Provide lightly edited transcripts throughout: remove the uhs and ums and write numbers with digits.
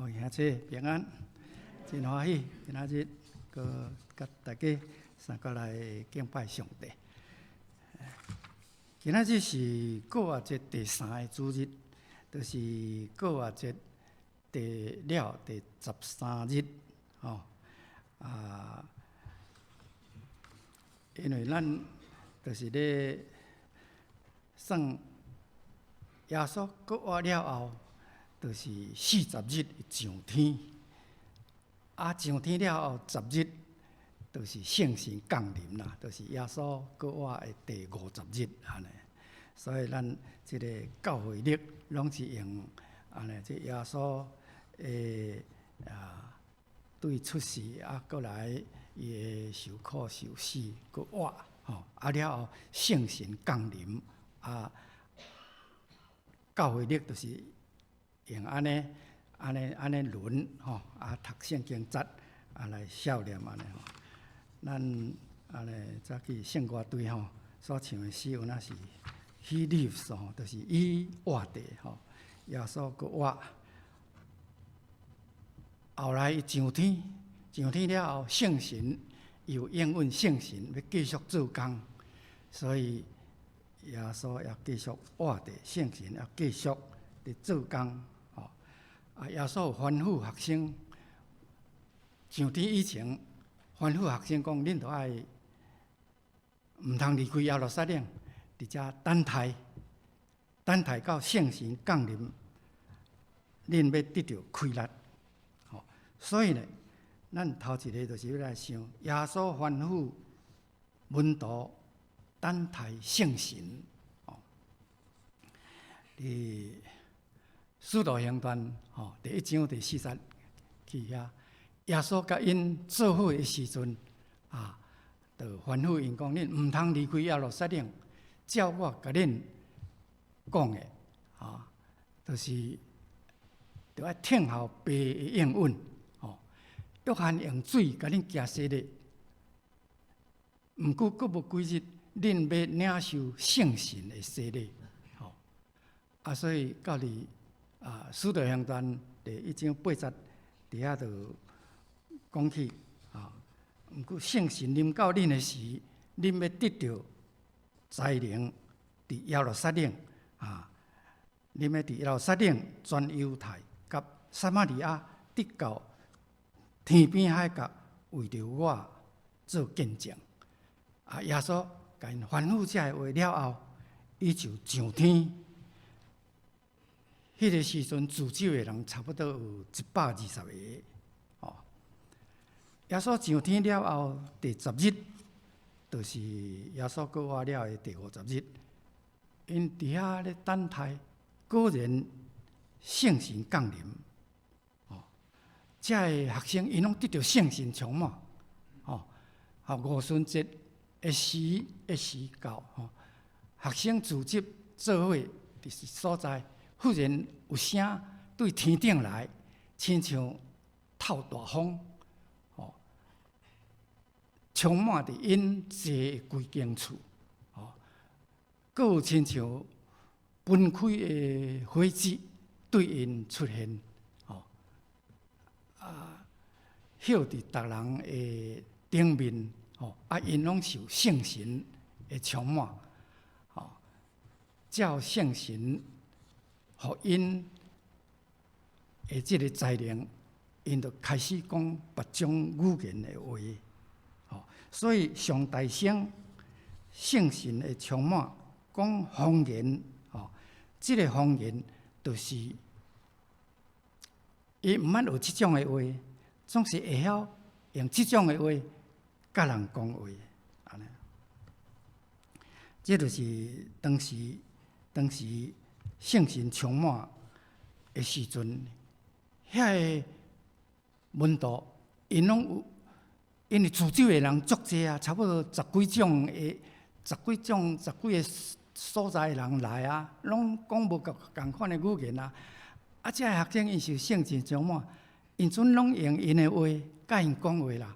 各位兄姊平安，真歡喜今仔日閣佮大家三個來敬拜上帝。今仔日是復活節第三个主日，就是復活節第了第13日，吼啊！因為咱就是咧算耶穌復活了後，就是40日上天，啊上天了後十日，就是聖神降臨啦，就是耶穌復活的第50日按呢。所以咱這个教會曆攏是用按呢，這耶穌的啊對出世啊，閣來伊的受苦受死閣活吼，啊了後聖神降臨啊，教會曆就是用按呢、按呢、按呢輪吼，啊讀聖經節啊來數念按呢吼。咱按呢早起聖歌隊吼所唱的詩有若是 He lives 吼，就是伊活著吼，耶穌閣活。後來伊上天，上天了後，聖神有應允聖神欲繼續做工，所以耶穌也繼續活著，聖神也繼續佇做工。吼啊！耶穌吩咐學生上天以前，吩咐學生講：恁著愛毋通離開耶路撒冷，佇遮等待，等待到聖神降臨，恁欲得著氣力。吼，所以呢，咱頭一个就是欲來想耶穌吩咐門徒等待聖神。吼，佇使徒行傳吼第一章第四節去遐，耶穌共𪜶做伙的時陣，啊，就吩咐𪜶講：恁毋通離開耶路撒冷，照我共恁講的，啊，就是著愛等候爸的應允。吼，約翰用水共恁行洗禮，毋過閣無幾日，恁欲領受聖神的洗禮。吼，啊，所以到佇啊，使徒行傳第一章八節，佇遐就講起啊，毋過聖神臨到恁的時，恁欲得著才能佇耶路撒冷啊，恁欲佇耶路撒冷、全猶太佮撒瑪利亞，直到天邊海角，為著我做見證。啊，耶穌共𪜶吩咐這个話了後，伊就上天。彼个時陣，聚集的人差不多有120個。哦，耶穌上天了後，第十日，就是耶穌復活了的第50日，𪜶佇遐咧等待，果然聖神降臨。哦，這个學生𪜶攏得著聖神充滿。哦，啊，五旬節的時的時到，吼，學生聚集做伙佇所在。忽然有聲對天頂來，親像透大風，吼，充滿佇𪜶坐的規間厝，吼，閣有親像分開的火舌對𪜶出現，吼，啊，歇佇逐人的頂面，吼，啊，𪜶攏受聖神的充滿，吼，照聖神予𪜶的這个才能，𪜶就開始講別種語言的話，吼，所以上大聲聖神的充滿，講方言，吼，這个方言就是伊毋捌學這種的話，總是會曉用這種的話佮人講話，按呢。這就是當時當時聖神充滿的時陣，遐个門徒𪜶攏有，因為聚集的人足濟啊，差不多十幾種的、十幾種、十幾个所在的人來啊，攏講無仝款的語言啊。啊，這个學生𪜶受聖神充滿，𪜶陣攏用𪜶的話佮𪜶講話啦。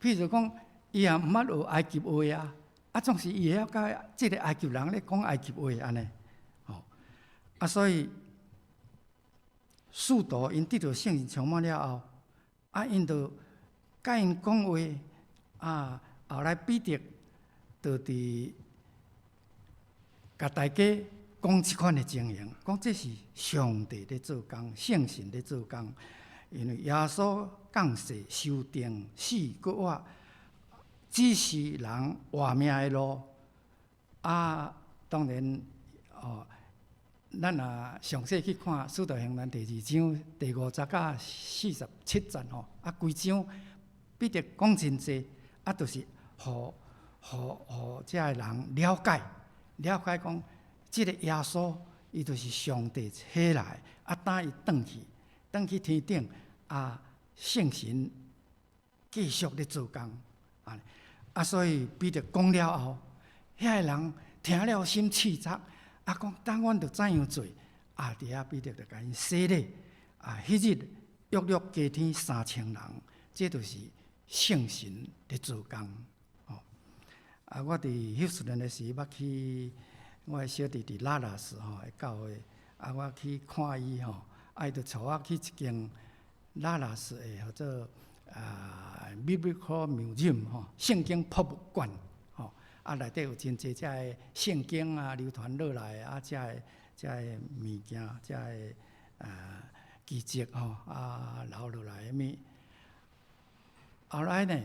譬如講，伊也毋捌學埃及話啊，啊，總是伊會曉佮這个埃及人咧講埃及話按呢，吼。啊，所以使徒𪜶得著聖神充滿了後，啊，𪜶就佮𪜶講話，啊，後來彼得就佇共大家講這款的情形，講這是上帝咧做工，聖神咧做工，因為耶穌降世、受釘、死、閣活，指示人活命的路。啊，當然，哦，咱若詳細去看《使徒行傳》第二章第五十佮47節吼，啊，規章彼得講真濟，啊，就是予予予遮个人了解，了解講，這个耶穌伊就是上帝差來，啊，等伊轉去，轉去天頂，啊，聖神繼續咧做工，啊，啊，所以彼得講了後，遐个人聽了心刺扎，啊，講當阮著怎樣做？啊，佇遐彼得就共𪜶洗禮，啊，彼日約略加添3000人，這就是聖神咧做工。吼，啊，我佇休斯頓的時，捌去我的小弟佇拉拉斯吼的教會，啊，我去看伊吼，啊，伊就帶我去一間拉拉斯的號做啊 Biblical Museum 吼，聖經博物館吼，啊，內底有真濟遮个聖經啊流傳落來啊，遮个遮个物件，遮个啊奇蹟吼，啊留落來的物。後來呢，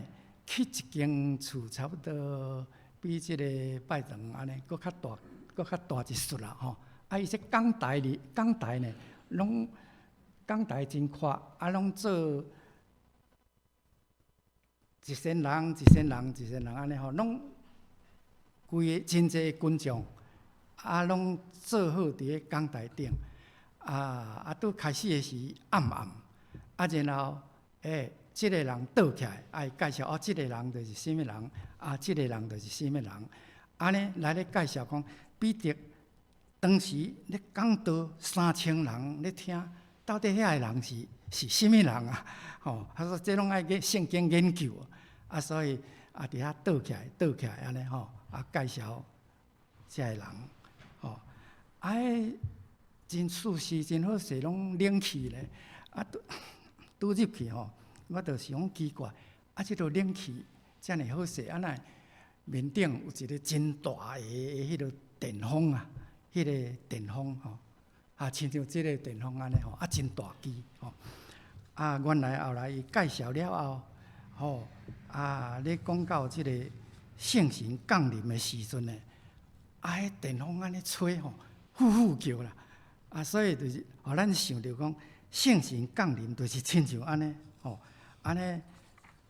去一間厝差不多比這个拜堂按呢，閣較大，閣較大一撮啦吼。啊，伊這講台裡講台呢，攏講台真闊，啊，攏做一千人、一千人、一千人按呢吼，攏規个真濟群眾，啊，攏坐好佇咧講台頂，啊啊，拄開始的時暗暗，啊，然後欸，這个人倒起來，啊，伊介紹哦，這个人就是啥物人，啊，這个人就是啥物人，按呢來咧介紹講，彼得當時咧講道3000人咧聽，到底遐个人是是啥物人啊？吼，他說這攏愛去聖經研究，啊，所以啊，佇遐倒起來，倒起來按呢吼，啊，介紹這个人，吼，啊，彼真舒適，真好勢，攏冷氣咧，啊，拄拄入去吼。我就想講奇怪，啊，這个冷氣遮爾好勢，啊哪會面頂有一个真大个彼个電風啊，彼个電風吼，啊，親像這个電風按呢吼，啊，真大支吼，啊，原來後來伊介紹了後，吼，啊，咧講到這个聖神降臨的時陣呢，啊，彼電風按呢吹吼，呼呼叫啦，啊，所以就是，予咱想著講聖神降臨就是親像按呢，吼。按呢，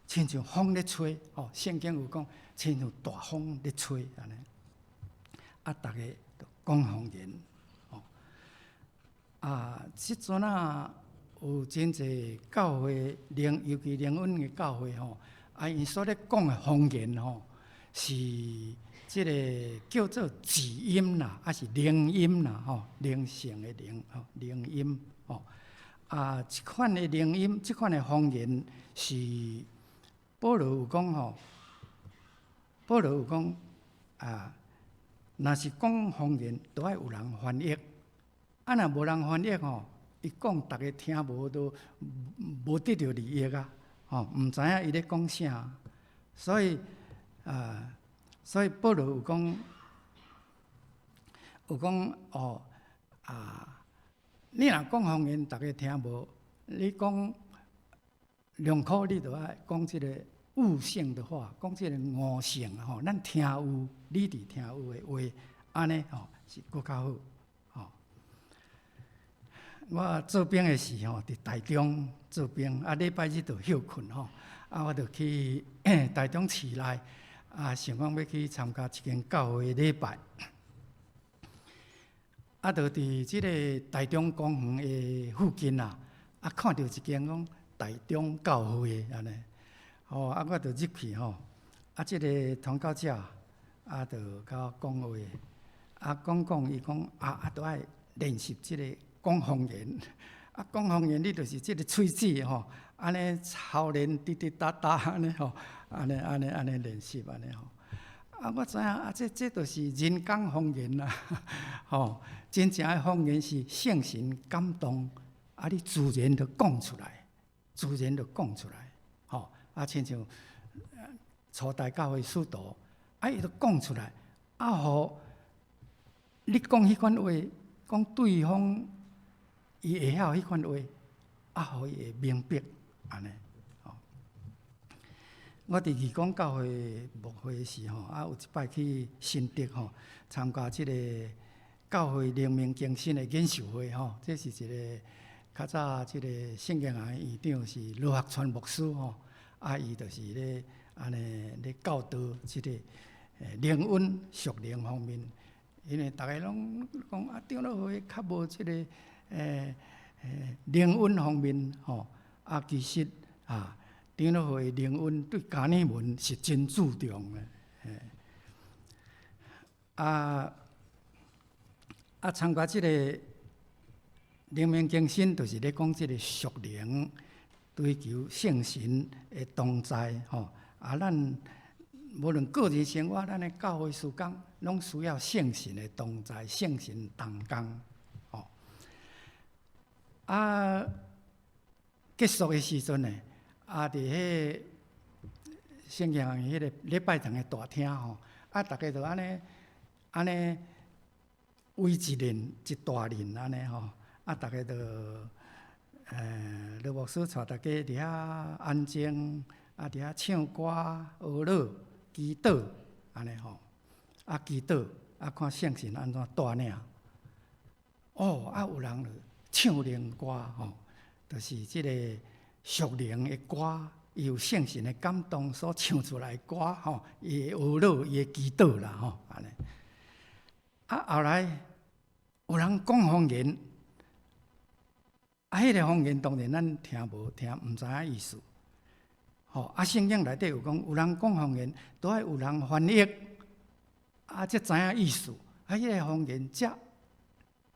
親像風咧吹，吼，聖經有講，親像大風咧吹，按呢，啊，逐家就講方言，吼，啊，這陣啊，有真濟教會靈，尤其靈恩的教會吼，啊，𪜶所咧講的方言吼，是這个叫做字音啦，抑是靈音啦，吼，靈性的靈，吼，靈音，吼。啊，這款的靈音，這款的方言是保羅有講吼，保羅有講啊，若是講方言，都愛有人翻譯。啊，若無人翻譯吼，伊講逐家聽無都無得著利益啊，吼，毋知影伊咧講啥。所以啊，所以保羅有講，有講哦啊。你若講方言，逐家聽無；你講兩可，你就愛講這个悟性的話，講這個悟性吼，咱聽有，你佇聽有的話，按呢吼是閣較好吼。我做兵的時吼，佇台中做兵，啊，禮拜日就歇睏吼，啊，我就去台中市內，啊，想講欲去參加一間教會禮拜。啊，就佇這个台中公園的附近啊，啊，看著一間講台中教會按呢，吼，啊，我就入去吼，啊，這个傳教者啊，就共我講話，啊，講講伊講啊，啊，著愛練習這个講方言，啊，講方言你就是這个喙齒吼，按呢操練滴滴答答按呢吼，按呢按呢按呢練習按呢吼。啊，我知影啊，這這就是人講方言啦，吼，真正的方言是聖神感動，啊，你自然就講出來，自然就講出來，吼。啊，親像初代教會使徒，啊，伊就講出來，啊，予你講彼款話，講對方伊會曉彼款話，啊，予伊會明白，按呢。吼。我佇義工教會牧會時吼，啊，有一擺去新竹吼，參加這個教會靈命更新的研習會吼，這是一個較早這個聖經學院院長是羅學川牧師吼，啊，伊就是咧按呢咧教導這個靈恩屬靈方面，因為逐家攏講啊，長老會較無這個靈恩方面吼，啊，其實啊，長老會靈恩對迦南文是真注重的，啊啊，參加這個靈命更新，就是咧講這個屬靈追求聖神的同在吼。啊，咱無論個人生活，咱的教會事工，攏需要聖神的同在，聖神同工吼。啊，結束的時陣呢，啊，佇彼聖經學院彼個禮拜堂的大廳吼，啊，逐家就按呢按呢圍一輪一大輪按呢吼，啊，逐家就羅牧師帶大家佇遐安靜，啊，佇遐唱歌、哀禱、祈禱，按呢吼，啊，祈禱，啊，看聖神按怎帶領。哦，啊，有人就唱靈歌吼，就是這個屬靈的歌，伊有聖神的感動所唱出來的歌吼，伊會哀禱，伊會祈禱啦吼，按呢。啊，後來有人講方言，啊，彼個方言當然咱聽無聽，毋知影意思。吼，啊，聖經內底有講，有人講方言，都愛有人翻譯，啊，才知影意思。啊，彼個方言才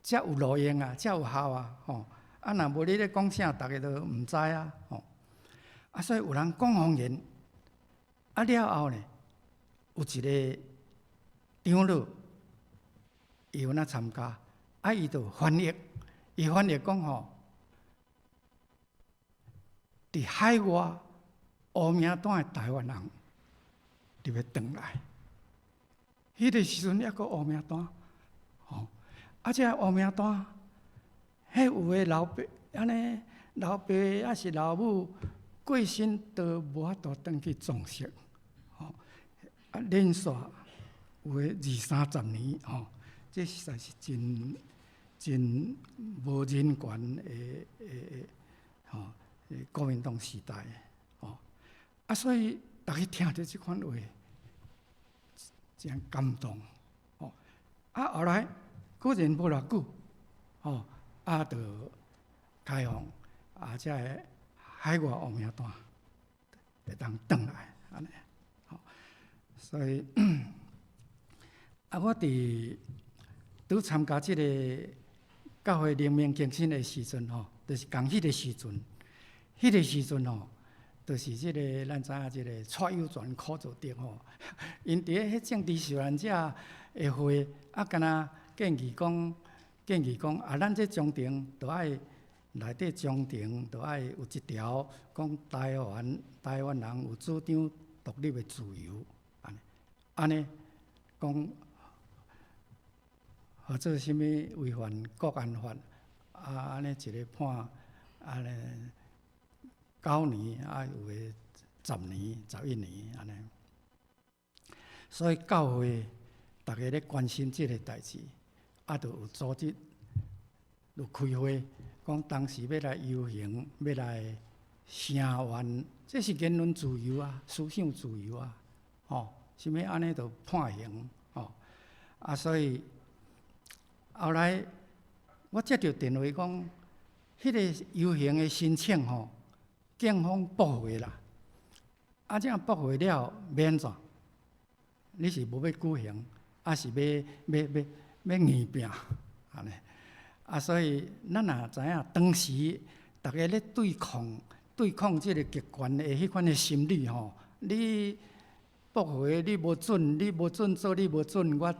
才有路用啊，才有效啊，吼。啊，若無你咧講啥，逐家都毋知啊，吼。啊，所以有人講方言，啊了後呢，有一個長老，伊有來參加，啊，伊就翻譯，伊翻譯講吼，佇海外烏名單的台灣人，就欲轉來。彼個時陣猶閣烏名單，吼，啊，這烏名單，彼有的老爸按呢，老爸抑是老母過身都無法度轉去葬式，吼，啊，連續有的二三十年，吼，這實在是真真無人權的的的，吼，國民黨時代，吼，啊，所以逐家聽著這款話，真感動，吼，啊，後來果然無偌久，吼，啊，就開放，啊，這个海外烏名單會當轉來，按呢，吼，所以，啊，我佇拄參加這個教會靈命更新的時陣吼，就是仝彼個時陣，彼個時陣吼，就是這個咱知影這個蔡有全、柯做德吼，𪜶佇咧彼政治受難者的會，啊，敢若建議講，建議講啊，咱這章程著愛內底章程著愛有一條講台灣台灣人有主張獨立的自由，按呢，按呢講，號做啥物違反國安法，啊，按呢一个判，按呢9年，啊有的10年、11年按呢。所以教會逐家咧關心這个代誌，啊，就有組織，有開會，講當時欲來遊行，欲來聲援，這是言論自由啊，思想自由啊，吼，啥物按呢就判刑，吼，啊，所以後來我接著電話講，彼个遊行的申請吼，警方駁回啦，啊，這樣駁回了，欲按怎？你是無欲舉行，抑是欲欲欲欲硬拚？按呢？啊，所以咱也知影，當時逐家咧對抗對抗這個極權的彼款的心理吼，你駁回你無准，你無准做，你無准我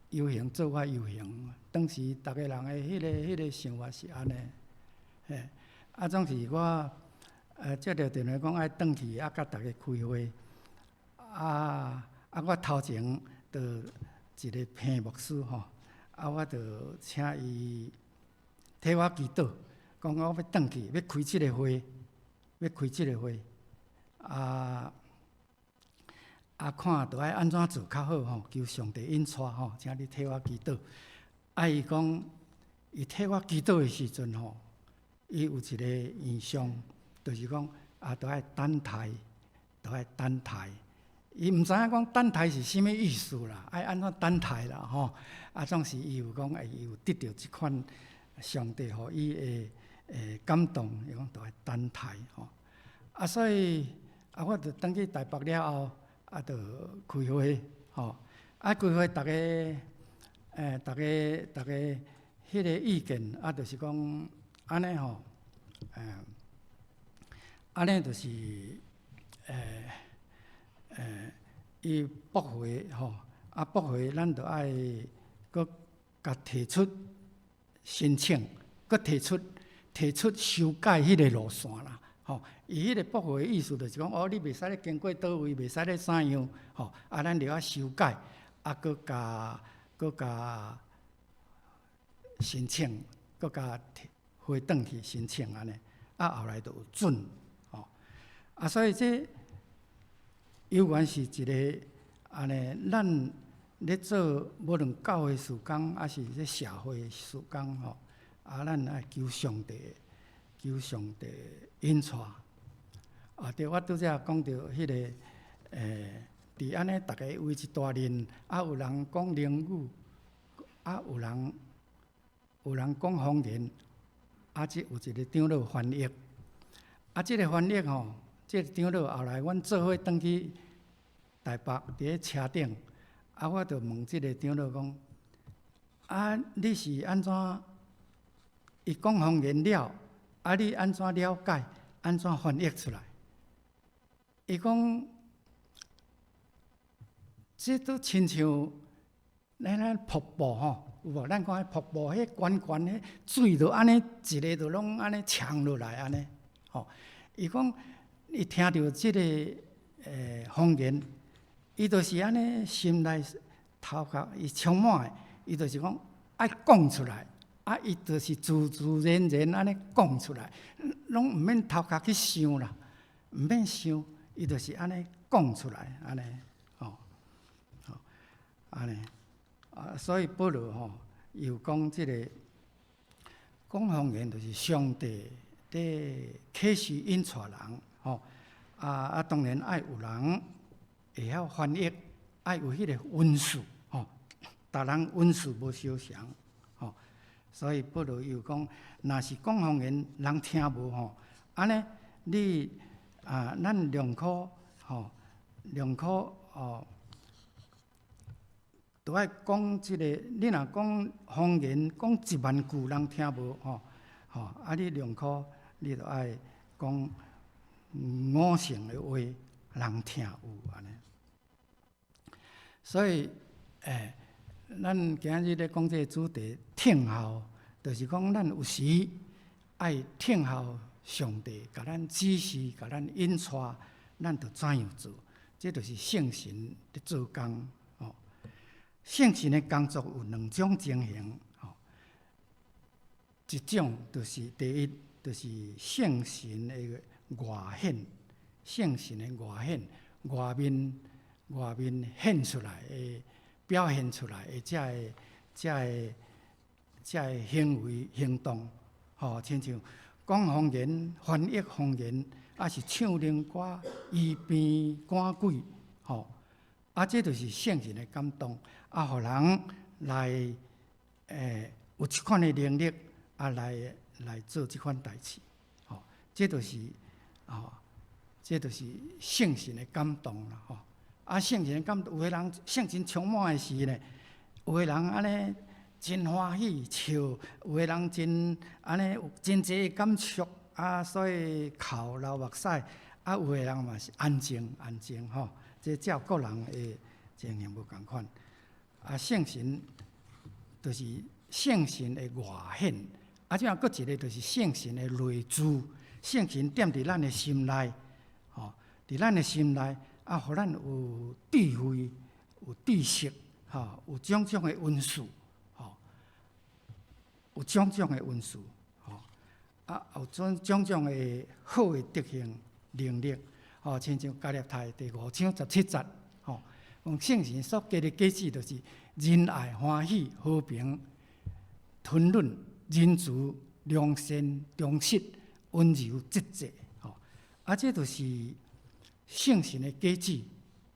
遊行做我遊行。當時逐家人的彼個彼個想法是按呢。嘿，啊，總是我接著電話講愛轉去，啊，佮逐家開會，啊啊，我頭前就一個彭牧師吼，啊，我就請伊替我祈禱，講我欲轉去，欲開這个會，欲開這个會，啊啊，看著愛按怎做較好吼，求上帝引帶吼，請你替我祈禱。啊，伊講，伊替我祈禱的時陣吼，伊有一個異象，就是講啊，著愛等待，著愛等待。伊毋知影講等待是啥物意思啦，愛按怎等待啦吼。啊，總是伊有講，欸，伊有得著這款上帝予伊的感動，伊講著愛等待吼。啊，所以啊，我就轉去台北了後，啊，就開會吼。啊，開會逐家，逐家逐家彼个意見，啊，就是講按呢吼，按呢就是伊駁回吼，啊，駁回咱著愛閣共提出申請，閣提出修改彼个路線啦，吼。伊彼个駁回的意思就是講，哦，你袂使咧經過佗位，袂使咧啥樣，吼，啊，咱著愛修改，啊，閣共申請，閣共提回轉去申請按呢，啊，後來就有准，吼，啊，所以這猶原是一个按呢，咱咧做無論教會事工，抑是咧社會事工吼，啊，咱愛求上帝，求上帝引帶。啊，對，我拄才講著彼个，佇按呢，逐家圍一大輪，啊，有人講靈語，啊，有人講方言，啊，這有一个長老翻譯，啊，這个翻譯吼，這个長老後來阮做伙轉去台北，佇咧車頂，啊，我就問這个長老講，啊，你是按怎？伊講方言了，啊，你按怎了解？按怎翻譯出來？伊講，這都親像咱瀑布吼，有無？咱講彼瀑布，彼懸懸彼水就按呢一个就攏按呢衝落來按呢，吼。伊講，伊聽著這个方言，伊就是按呢心內頭殼伊充滿的，伊就是講愛講出來，啊，伊就是自自然然按呢講出來，攏毋免頭殼去想啦，毋免想，伊就是按呢講出來，按呢，吼，吼，按呢，啊，所以保羅吼又講這个講方言，就是上帝佇啟示引帶人，吼，啊啊，當然愛有人會曉翻譯，愛有彼個恩賜，吼，逐人恩賜無相仝，吼，所以保羅又講，若是講方言，人聽無吼，按呢你啊，咱寧可吼，寧可哦，都愛講這个，你若講方言講1萬句，人聽無吼，吼，啊，你寧可你著愛講五成的話，人聽有按呢。所以，咱今日咧講這个主題，聽候，就是講咱有時愛聽候上帝共咱指示、共咱引帶，咱著怎樣做？這就是聖神咧做工，吼。聖神的工作有兩種情形，吼。一種就是第一，就是聖神的外顯，聖神的外顯，外面顯出來的、表現出來的這个行為行動，吼，親像講方言、翻譯方言，抑是唱靈歌、醫病趕鬼，吼，啊，這就是聖神的感動，啊，予人來有這款的能力，啊，來做這款代誌，吼，這就是聖神的感動啦，吼。啊，聖神的感動，有的人聖神充滿的時呢，有的人按呢真歡喜笑，有的人真按呢有真濟的感觸，啊，所以哭流目屎，啊，有的人嘛是安靜安靜吼，這照各人的情形無仝款。啊，聖神就是聖神的外顯，啊，啊，這樣閣一个就是聖神的內住，聖神踮佇咱的心內，吼，佇咱的心內，啊，予咱有智慧、有知識，吼，有種種的恩賜，吼，有種種的恩賜，吼，啊，有種種種的好的德行能力，吼，親像加拉太第五章十七節，吼，講聖神所結的果子就是仁愛、歡喜、和平、吞忍、仁慈、良善、忠實、溫柔、節制，吼，啊，這就是聖神的果子，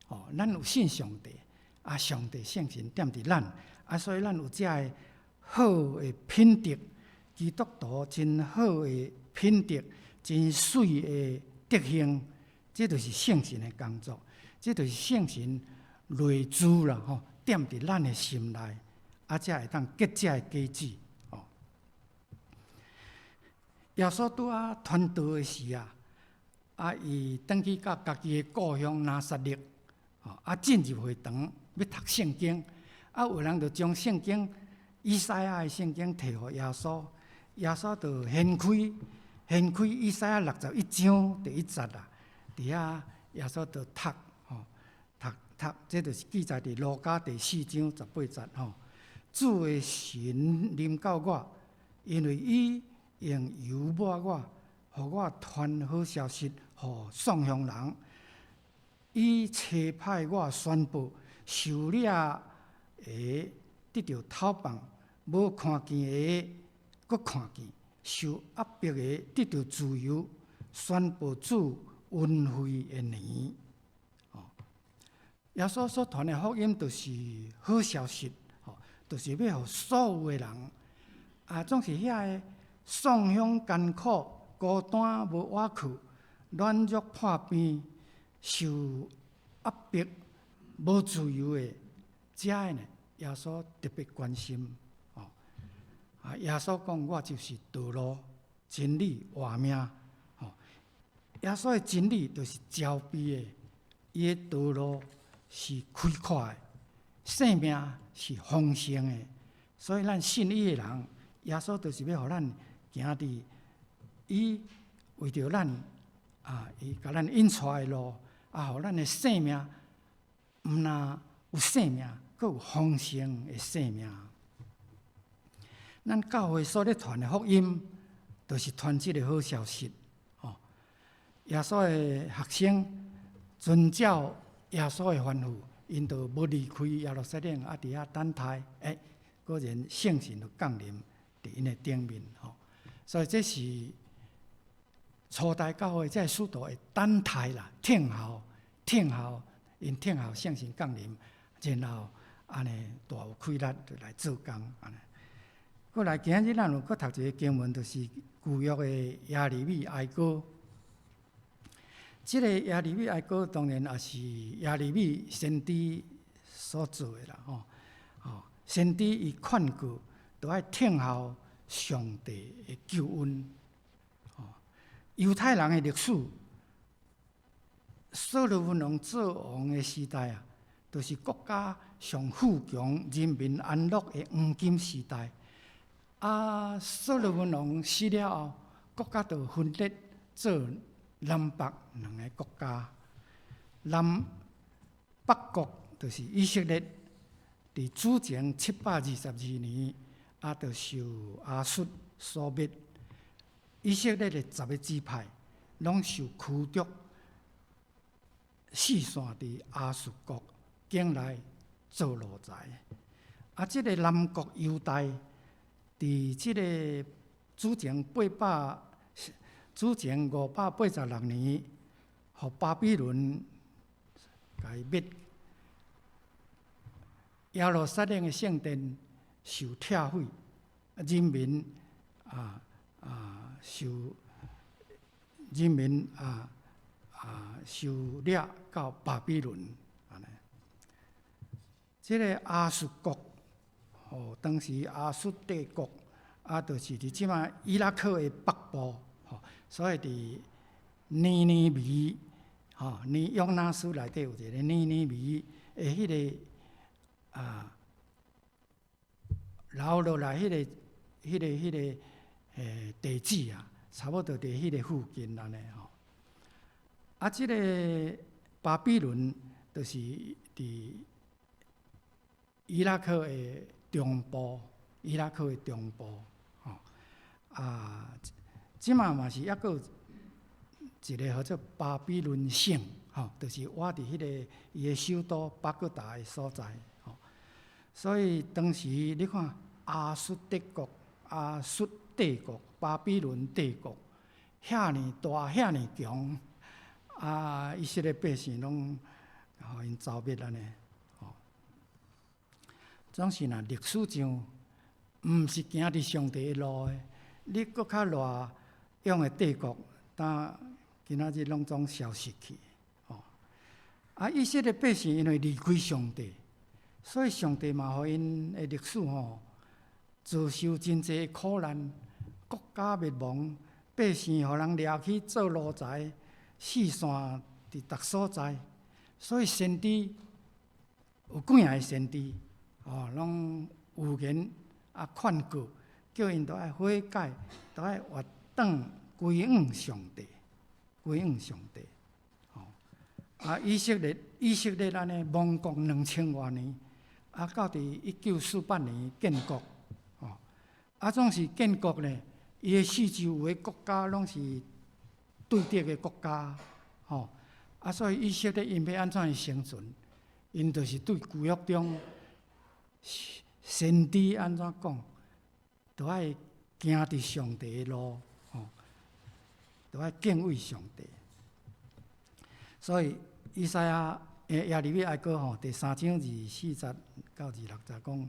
吼，咱有信上帝，啊，上帝聖神踮佇咱，啊，所以咱有這个好的品德，基督徒真好的品德，真媠的德行，這就是聖神的工作，這就是聖神內住啦，吼，踮佇咱的心內，啊，才會當結這个果子。吼，耶穌拄仔傳道的時啊，啊，伊轉去到家己的故鄉拿撒勒，吼，啊，進入會堂欲讀聖經，啊，有人就將聖經以賽亞的聖經提予耶穌，耶穌就掀開掀開以賽亞61章第一節啊，佇遐耶穌就讀，吼，讀讀，這就是記載佇路加第四章十八節吼。主的神臨到我，因為伊用油抹我，予我傳好消息予喪鄉人。伊差派我宣布受掠的得著透放，無看見的閣看見，受壓迫的得著自由，宣布主恩惠的年。耶穌所傳的福音就是好消息，吼，就是欲予所有的人，啊，總是遐個喪鄉艱苦、孤單無倚靠、軟弱破病、受壓迫、無自由的，這个呢，耶穌特別關心。哦，啊，耶穌講我就是道路、真理、活命。吼，耶穌的真理就是慈悲的，伊的道路是開闊的，生命是豐盛的。所以咱信伊的人，耶穌就是欲予咱行佇伊為著咱啊，伊共咱引帶的路，啊，予咱的生命毋但有生命，閣有豐盛的生命。咱教會所咧傳的福音，就是傳這个好消息。吼，耶穌的學生遵照耶穌的吩咐，𪜶就無離開耶路撒冷，啊，佇遐等待。欸，果然聖神就降臨佇𪜶的頂面。吼，所以這是初代教會這个使徒的等待啦，等候，等候，𪜶等候聖神降臨，然後按呢大有氣力就來做工按呢。過來今仔日咱有閣讀一个經文，就是舊約的耶利米哀歌。這个耶利米哀歌當然也是耶利米先知所做的啦，吼。吼，先知伊勸告，都愛等候上帝的救恩。吼，猶太人的歷史，所羅門王做王的時代啊，就是國家上富強、人民安樂的黃金時代。啊，所羅門王死了後，國家就分裂做南北兩个國家。南北國就是以色列，佇主前722年，啊，就受亞述所滅。以色列的十個支派，攏受驅逐，四散佇亞述國境內做奴才。啊，這个南國猶大，佇這个主前586年，予巴比倫共伊滅。耶路撒冷的聖殿受拆毀，人民啊啊受人民啊啊受掠到巴比倫按呢。這个亞述國，吼，當時亞述帝國啊，就是佇這馬伊拉克的北部，吼，所以佇尼尼微，吼，尼約拿書內底有一个尼尼微的彼个啊，留落來彼个、彼个、彼个、地址啊，差不多佇彼个附近按呢吼。啊，這个巴比倫就是佇伊拉克的中部，伊拉克的中部吼。啊，這馬嘛是抑閣有一个號做巴比倫省，吼，就是倚佇彼个伊的首都巴格達的所在，吼。所以當時你看亞述帝國、亞述帝國、巴比倫帝國，遐爾大、遐爾強，啊，以色列百姓攏予𪜶剿滅按呢，吼。總是若歷史上，毋是行佇上帝的路的，你閣較偌勇的帝國，當今仔日攏總消失去，吼。啊，以色列百姓因為離開上帝，所以上帝嘛，予𪜶的歷史吼，遭受真濟苦難，國家滅亡，百姓予人掠去做奴才，四散佇逐所在。所以先知有幾仔個先知，吼，攏預言啊勸告，叫𪜶都愛悔改，都愛回轉歸向上帝，歸向上帝。吼，啊，以色列按呢亡國2000外年，啊，到佇1948年建國，吼，啊，總是建國呢，伊的四周圍國家攏是對敵的國家，吼，啊，所以以色列𪜶欲按怎去生存？𪜶就是對舊約中先知按怎講，都愛行佇上帝的路，吼，都愛敬畏上帝。所以以賽亞耶利米哀歌吼，第三章24節到26節講：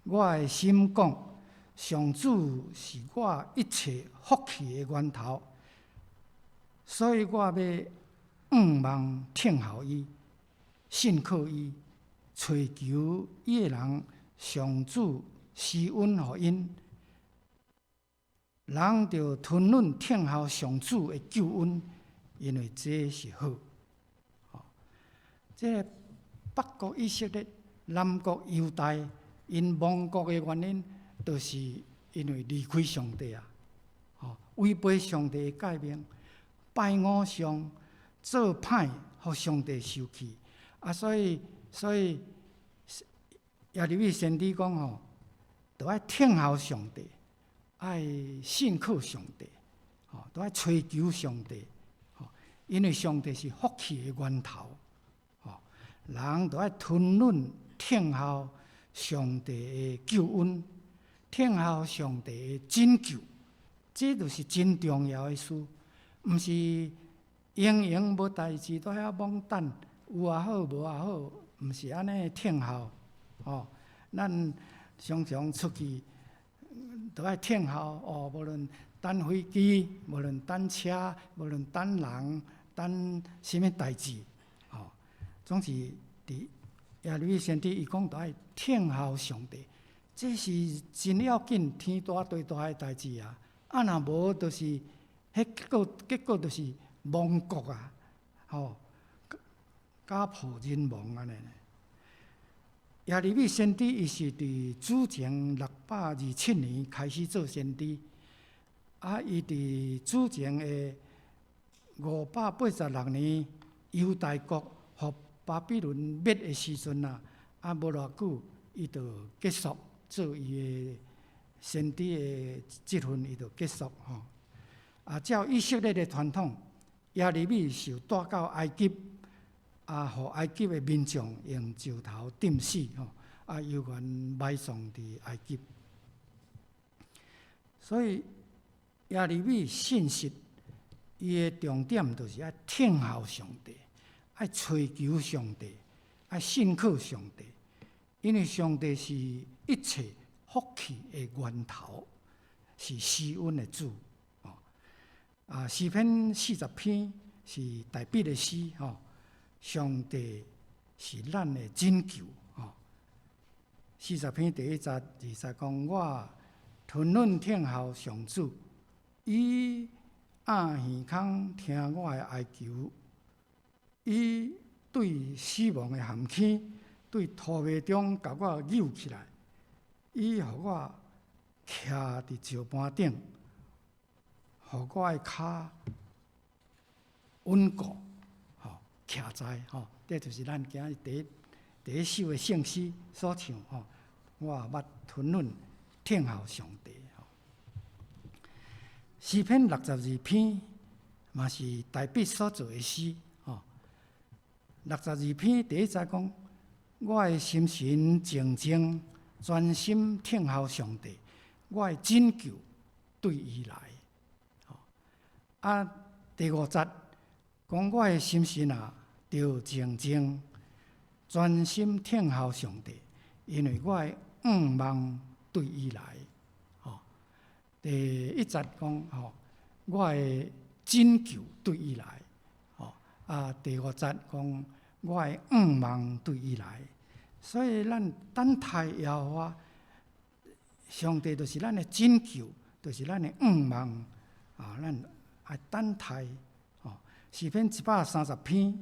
我的心講，上主是我一切福氣的源頭，所以我欲向望聽候伊，信靠伊，揣求伊的人，上主施恩予𪜶，人著吞忍聽候上主的救恩，因為這是好。這个北國以色列、南國猶大，𪜶亡國的原因，就是因為離開上帝啊，吼，違背上帝的誡命，拜偶像，做歹，予上帝受氣。啊，所以耶利米先知講吼，著愛聽候上帝，愛信靠上帝，吼，都愛揣求上帝，吼，因為上帝是福氣的源頭。人都愛吞忍聽候上帝的救恩，聽候上帝的拯救，這就是真重要的事，毋是閒閒無代誌在遐罔等，有也好，無也好，毋是按呢聽候，吼。咱常常出去都愛聽候哦，無論等飛機，無論等車，無論等人，等啥物代誌。總是佇耶利米先知伊講，都愛聽候上帝，這是真要緊，天大地大的代誌啊！啊，若無，就是彼結果，結果就是亡國啊！吼，家破人亡按呢。耶利米先知伊是佇主前627年開始做先知，啊，伊佇主前的586年，猶大國予巴比倫滅的時陣啊，啊，無偌久，伊就結束做伊的先知的職分，伊就結束吼。啊，照以色列的傳統，耶利米受帶到埃及，啊，予埃及的民眾用石頭釘死吼，啊，猶原埋葬佇埃及。所以耶利米信息，伊的重點就是愛聽候上帝，愛揣求上帝，愛信靠上帝，因為上帝是一切福氣的源頭，是施恩的主。啊，詩篇40篇是大衛的詩，吼，上帝是咱的拯救，吼。40篇第一節、二節講：我吞忍聽候上主，伊掩耳孔聽我的哀求。伊對死亡的陷坑，對塗糜中共我搝起來，伊予我徛佇石盤頂，予我的跤穩固，吼，徛在吼，這就是咱今日第一第一首的聖詩所唱吼。我也捌吞忍聽候上帝。吼，詩篇62篇嘛是大衛所做的詩。吼，六十二篇第一節講：我的心神靜靜，專心聽候上帝，我的拯救對伊來。吼，啊，第五節講我的心神啊，著靜靜，專心聽候上帝，因為我的向望對伊來。吼，第一節講吼，我的拯救對伊來。吼，啊，第五節講我的向望對伊來。所以咱等待耶和華，上帝就是咱的拯救，就是咱的向望啊！咱愛等待。吼，詩篇130篇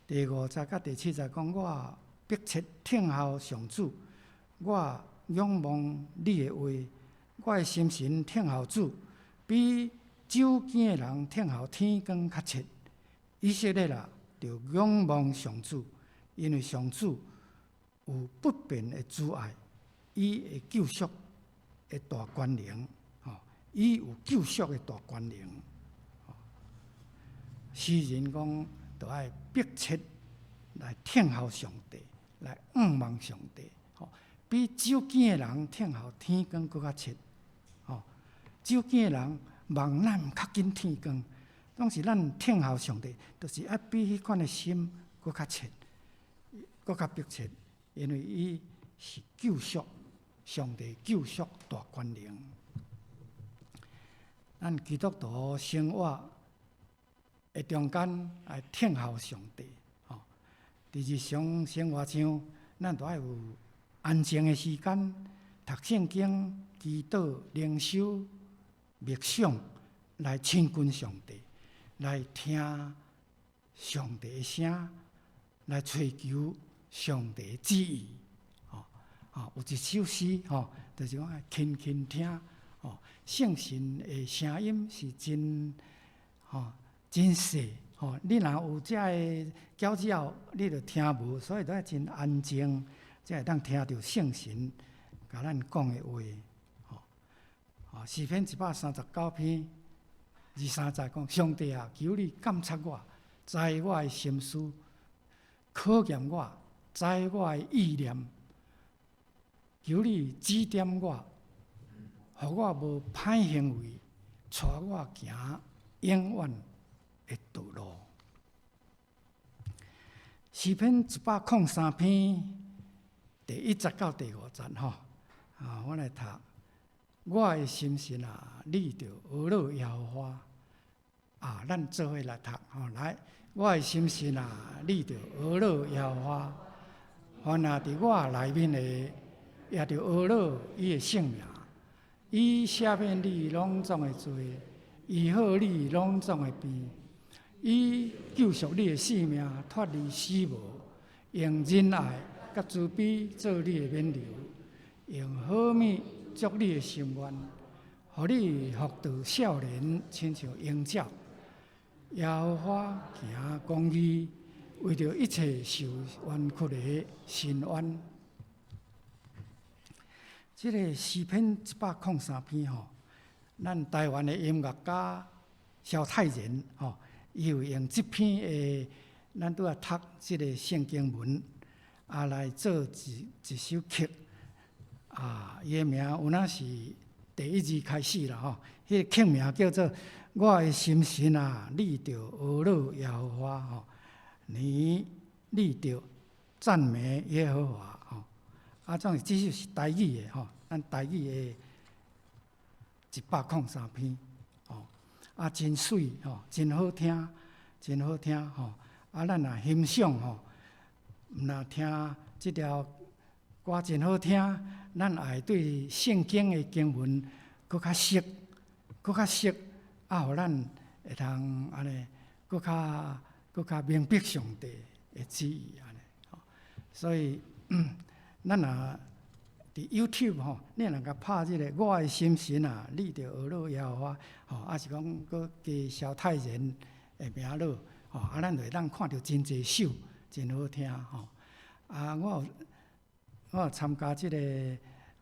第五節佮第七節講：我迫切聽候上主，我仰望你的話，我的心神聽候主，比酒饑的人聽候天光較切。以色列啊，著仰望上主，因為上主有不變的慈愛，伊的救贖的大權能，吼，伊有救贖的大權能。詩人講，著愛迫切來聽候上帝，來向望上帝，吼，比酒饑的人聽候天光閣較切，吼，酒饑的人望咱較緊天光，當時咱聽候上帝，就是愛比彼款的心閣較切，閣較迫切，因為伊是救贖，上帝救贖大權能。咱基督徒生活的中間愛聽候上帝，吼！佇日常生活上，咱都愛有安靜的時間，讀聖經、祈禱、靈修、默想，來親近上帝，來聽上帝的聲，來揣求上帝的旨意。吼，吼，有一首詩，吼，就是講愛勤勤聽，吼，聖神的聲音是真，吼，真細，吼！你若有遮个攪擾，你就聽無，所以都愛真安靜，才會當聽著聖神共咱講的話，吼！吼，詩篇139篇二三節講：上帝啊，求你鑒察我，知我的心思，考驗我，知我的意念，求你指點我，予我無歹行為，帶我行永遠的道路。詩篇103篇第一節到第五節吼，啊，我來讀。我的心神啊，你著呵咾耶和華。啊，咱做伙來讀吼，來，我的心神啊，你著呵咾耶和華。凡啊佇我內面的，也著呵咾伊的聖名。伊赦免你攏總的罪，醫好你攏總的病。伊救贖你的性命，脫離死無，用仁愛佮慈悲做你的勉勵，用好物足你的心願，予你復得少年，親像鷹鳥。耶和華行公義，為著一切受冤屈的伸冤。這個詩篇一百空三篇吼，咱台灣的音樂家蕭泰然吼，伊有用這篇的，咱拄仔讀這個聖經文，啊來做一一首曲，啊，伊的名有影是第一字開始啦吼，彼個曲名叫做《我的心神啊，你著呵咾耶和華》吼，你你著讚美耶和華吼，啊，總是這首是台語的吼，咱台語的一百空三篇，吼，啊，真媠吼，真好聽，真好聽吼，啊，咱若欣賞吼，毋若聽這條歌真好聽，咱也會對聖經的經文閣較熟，閣較熟，啊，予咱會當按呢，閣較閣較明白上帝的旨意按呢。所以，咱若佇佇 YouTube 吼，你若共拍這个我的心神啊，你著學樂耶和華，吼，抑是講閣加蕭泰然的名落，吼，啊，咱就會當看著真濟首，真好聽吼。啊，我有參加這個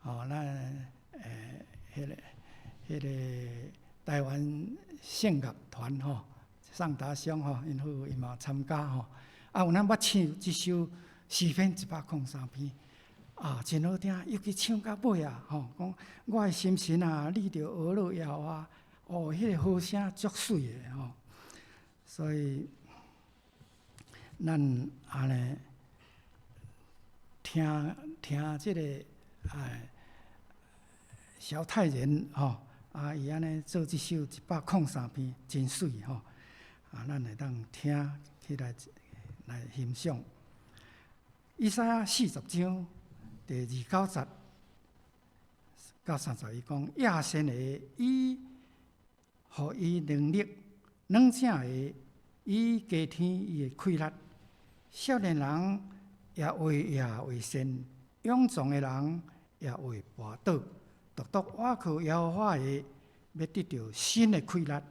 吼，咱彼個台灣聖樂團吼，宋達兄吼，𪜶好𪜶嘛參加吼。啊，有咱捌唱這首詩篇103篇。啊，真好聽，尤其唱到尾啊，吼，講我的心神啊，你著學樂耶和華，哦，彼個和聲足媠的吼，所以咱按呢聽聽這個哎蕭泰然吼，啊，伊按呢做這首103篇，真媠吼，啊，咱會當聽起來來欣賞。以賽亞40章第29節到30，伊講亞善的伊予伊能力，軟正的伊加添伊的氣力。少年人也會夜會鳝，勇壯的人也會跋倒。獨獨倚靠耶和華的，欲得著新的氣力。𪜶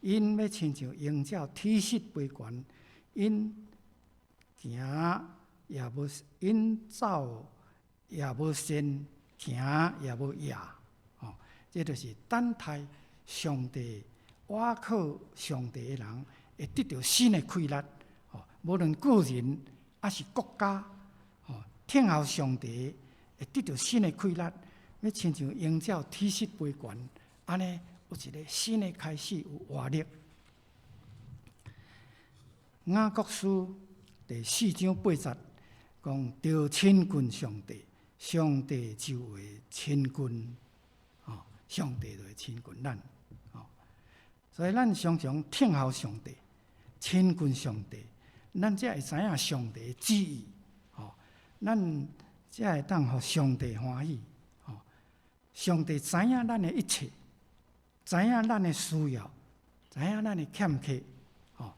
欲親像鷹鳥體膝飛懸，𪜶行也無，𪜶走也無鳝，行也無夜，吼，這就是等待上帝、倚靠上帝的人，會得著新的氣力。吼，無論個人抑是國家，吼，聽候上帝會得著新的氣力，欲親像鷹鳥體膝飛懸，按呢有一個新的開始，有活力。雅各書第四章八節講：著親近上帝，上帝就會親近，吼，上帝就會親近咱，吼。所以咱常常聽候上帝，親近上帝，咱才會知影上帝的旨意，吼，咱才會當予上帝歡喜，吼。上帝知影咱的一切，知影咱的需要，知影咱的欠缺，吼。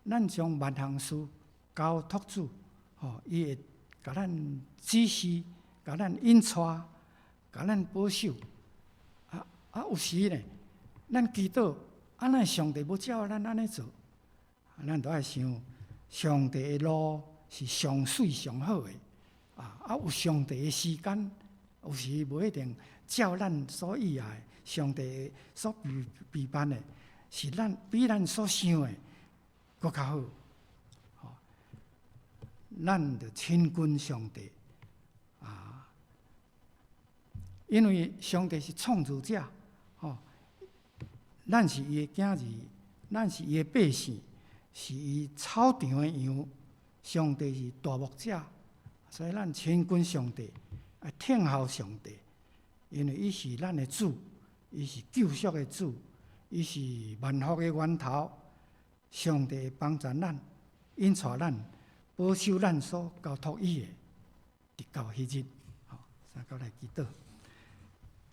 咱將萬項事交託主，吼，伊會共咱指示，共咱引帶，共咱保守。啊啊，有時呢，咱祈禱，啊，若上帝無照咱按呢做，咱著愛想，上帝的路是上媠上好的，啊啊，有上帝的時間，有時無一定照咱所意愛，上帝所預備辦的，是咱比咱所想的閣較好。吼，咱著親近上帝，啊，因為上帝是創造者，吼，咱是伊的囝兒，咱是伊的百姓，是伊草場的羊。上帝是大牧者，所以咱親近上帝，愛聽候上帝，因為伊是咱的主，伊是救贖的主，伊是萬福的源頭。上帝會幫助咱，引帶咱，保守咱所交託伊的，直到彼日。好，三甲來祈禱。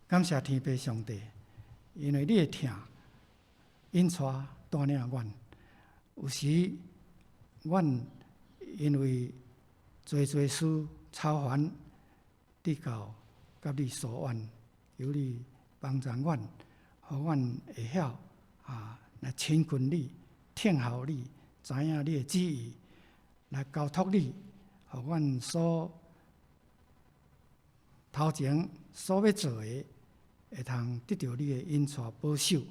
感謝天父上帝，因為你的疼引帶帶領阮。有時阮因為濟濟事操煩，直到佮你訴怨，求你幫助阮，予阮會曉啊來親近你、聽候你、知影你的旨意，來交託你，予阮所頭前所欲做的，會通得著你的引帶保守。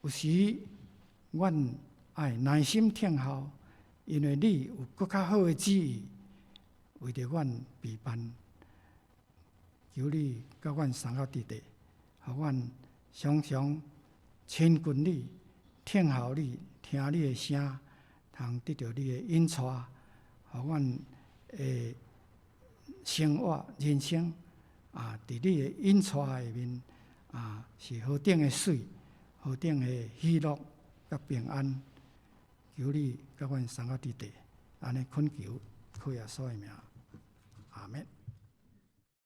有時阮愛耐心聽候，因為你有閣較好的旨意，為著阮備辦。求你佮阮相佮佇咧，予阮常常親近你、聽候你、聽你的聲，通得著你的引帶，予阮的生活人生啊，佇你的引帶下面啊，是何等的媠，何等的喜樂佮平安。求你佮阮相佮佇咧，按呢懇求，靠耶穌的名，阿們。